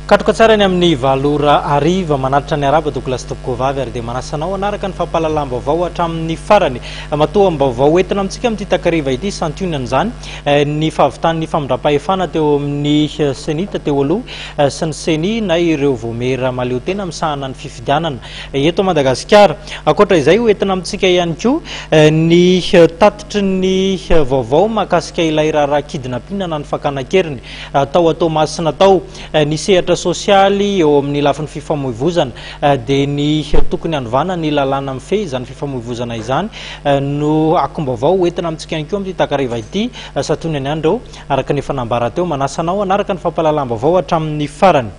Katroka tsara ny amin'ny 8 ora hariva, manatitra ny arahaba Douglas Tompokovavy ary dia manasa anao hanaraka ny fampahalalam-baovao hatramin'ny farany. Matoam-baovao entina amintsika amin'ity takariva ity, santionany izany ny fahavitan'ny famindram-pahefana teo amin'ny Cenit teo aloha sy ny Ceni na ireo vaomiera mahaleo tena misahana ny fifidianana eto Madagasikara. Ankoatra izay, ho entina amintsika ihany koa ny tatitry ny vaovao mahakasika ilay raharaha kidnapping na ny fakana an-keriny tao Toamasina tao. Ny sehatra sosialy eo amin'ny lafiny fifamoivozana dia ny tokony hanovana ny lalàna mifehy izany fifamoivozana izany no akom-baovao hoentina amintsika ihany koa amin'ity takariva ity. Santionany ihany ireo araka ny efa nambara teo. Manasa anao hanaraka ny fampahalalam-baovao hatramin'ny farany.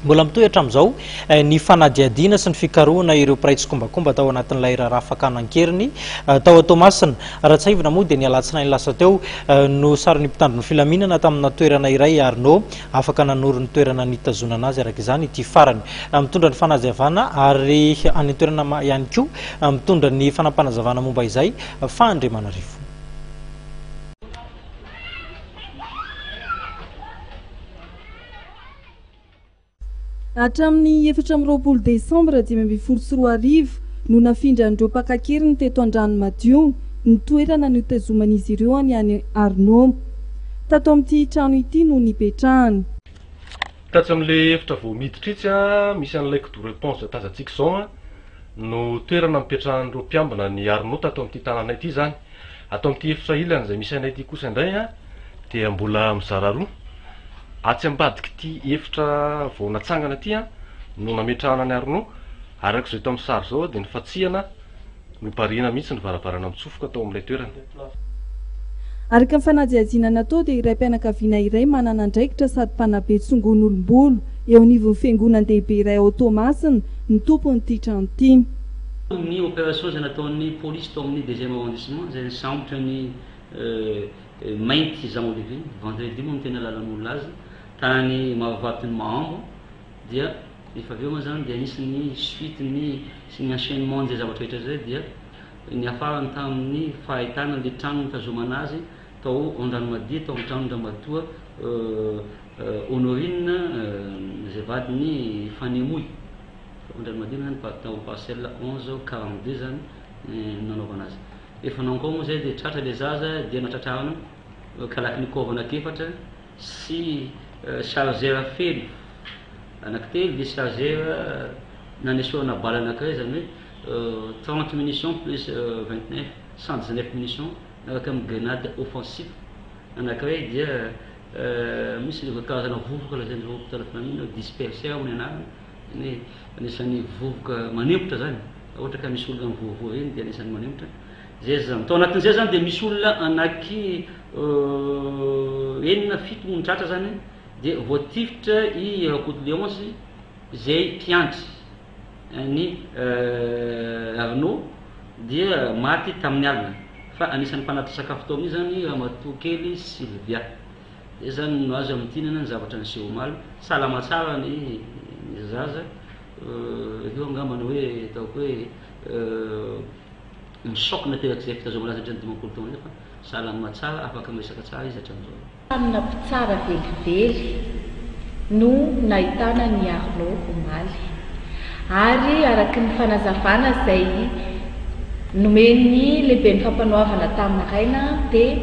Mbola mitohy hatramin'izao ny fanadihadiana sy ny fikarohana ireo mpiray tsikombakomba tao anatin'ilay raharaha fakana an-keriny tao Toamasina. Raha tsiahivina moa dia ny alatsinainy lasa teo no saron'ny mpitandro ny filaminana tamina toerana iray i Arnaud. Afaka nanoro ny toerana nitazonana azy araka izany ity farany. Mitondra ny fanazavana ary any an-toerana ihany koa mitondra ny fanampanazavana momba izay Fahandremanarivo. Hatramin'ny 24 desambra 2015 no nafindran'ireo mpaka an-keriny teto Andranomadio ny toerana notazoman'izy ireo any any Arnaud. Tato amin'ity trano ity no nipetrahany. Tatsy amin'ilay efitra vao miditra itsy misy an'ilay kidoro éponge tazantsika izao no toerana nipetrahan'ireo mpiambina an'i Arnaud tato amin'ity tanàna ity izany. Ato amin'ity efitra ilany izay misy anay ity kosa indray dia mbola mizara roa. Atsy ambadik'ity efitra vao natsangana ity no nametrahana an'i Arnaud. Araka izao hita amin'ny sary izao dia nifantsihana nobarihina mihitsy ny varavarana mitsofoka tao amin'ilay toerana. Araka ny fanadihadiana natao dia raim-pianakaviana iray manana andraikitra sady mpanabe tsongon'olom-bolo eo anivon'ny fiangonan-dehibe iray ao Toamasina ny tompon'ity trano ity. Ny opération izay nataon'ny polisy tao amin'ny deuxième arrondissement izay nisambotra an'i Mainty Jean Olivier, vendredi moa no tena lalan'olona azy, tany Mahavatony Mahambo dia rehefa avy eo moa izany dia nisy ny suite ny sy ny enchaînement an'izay zavatra rehetra izay dia niafarany tamin'ny fahitana ilay trano nitazomana azy tao Andranomadia tao amin'ny tranon-dRamatoa Honorine izay vadin'i Fanemoy. Andranomadio zany tao amin'ny parcelle 11 42 zany no nanaovana azy. Rehefa nankao moa zay dia tratra ilay zaza dia natratrarana kalachnikov anankiefatra sy chargeur feno anankitelo dia chargeur nanesorana bala anankiray zany hoe 30 munitions plus 29 119 munitions miaraka amin'ny grenade offensif anankiray dia misy karazana vovoka lazain'ireo mpitandro filaminana hoe disperseur hoy ny anarany. Zany hoe anisan'ny vovoka manempotra zany, raha ohatra ka misy olona mivoavoa ireny dia anisan'ny manempotra. Zay zany. Tao anatin'izay zany dia misy olona anaky enina, fito no tratra zany dia voatifitra i Rakoto Léonce izay mpiandry an'i Arnaud dia maty tamin'ny alina. Fa anisan'ny mpanatitra sakafo tao amin'io zany Ramatoa kely Sylvia. Zay zany no azo amintinana ny zavatra niseho omaly. Salama tsara ny zaza, eo angamba ny hoe ataoko hoe ny choc naterak'izay fitazomana azy hatrany 50 taona izay fa salama tsara, afaka miresaka tsara izy hatramin'izao. Tamina mpitsara velively no nahitana an'i Arnaud omaly. Ary araka ny fanazavana izay nomen'ny lehiben'ny fampanoavana tamin'ny maraina dia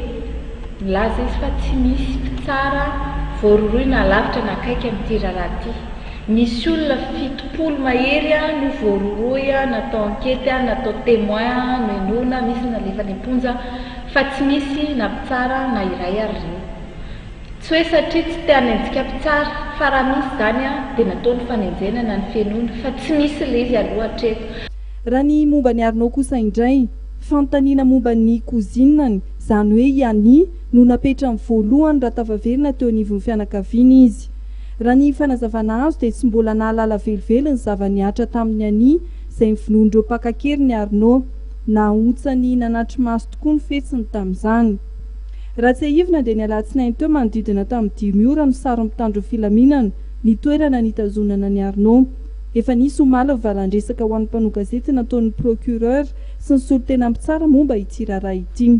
nilaza izy fa tsy misy mpitsara voarohirohy na lavitra na akaiky amin'ity raharaha ity. Nisy olona 70 mahery no voarohirohy, natao ankety, natao témoin, nohenoina, misy nalefa any am-ponja fa tsy misy na mpitsara na iray ary ireo. Tsy hoe satria tsy te hanenjika mpitsara, fa raha misy izany dia natao ny fanenjehana na ny fihenoana, fa tsy misy ilay izy aloha hatreto. Raha ny momba an'i Arnaud kosa indray, fanontaniana momba ny cousine-ny, izany hoe i Annie, no napetrany voalohany raha tafaverina teo anivon'ny fianakaviana izy. Raha ny fanazavana azo dia tsy mbola nahalala velively ny zava-nihatra tamin'i Annie izay novonoin'ireo mpaka an-keriny Arnaud. Nahaontsany nanatri-maso tokoa ny fihetsiny tamin'izany. Raha tsiahivina dia ny alatsinainy teo manodidina tamin'ny dimy ora no saron'ny mpitandro ny filaminana ny toerana nitazonana an'i Arnaud. Efa nisy omaly ny valan-dresaka ho an'ny mpanao gazety nataon'ny procureur sy ny solontenan'ny mpitsara momba ity raharaha ity.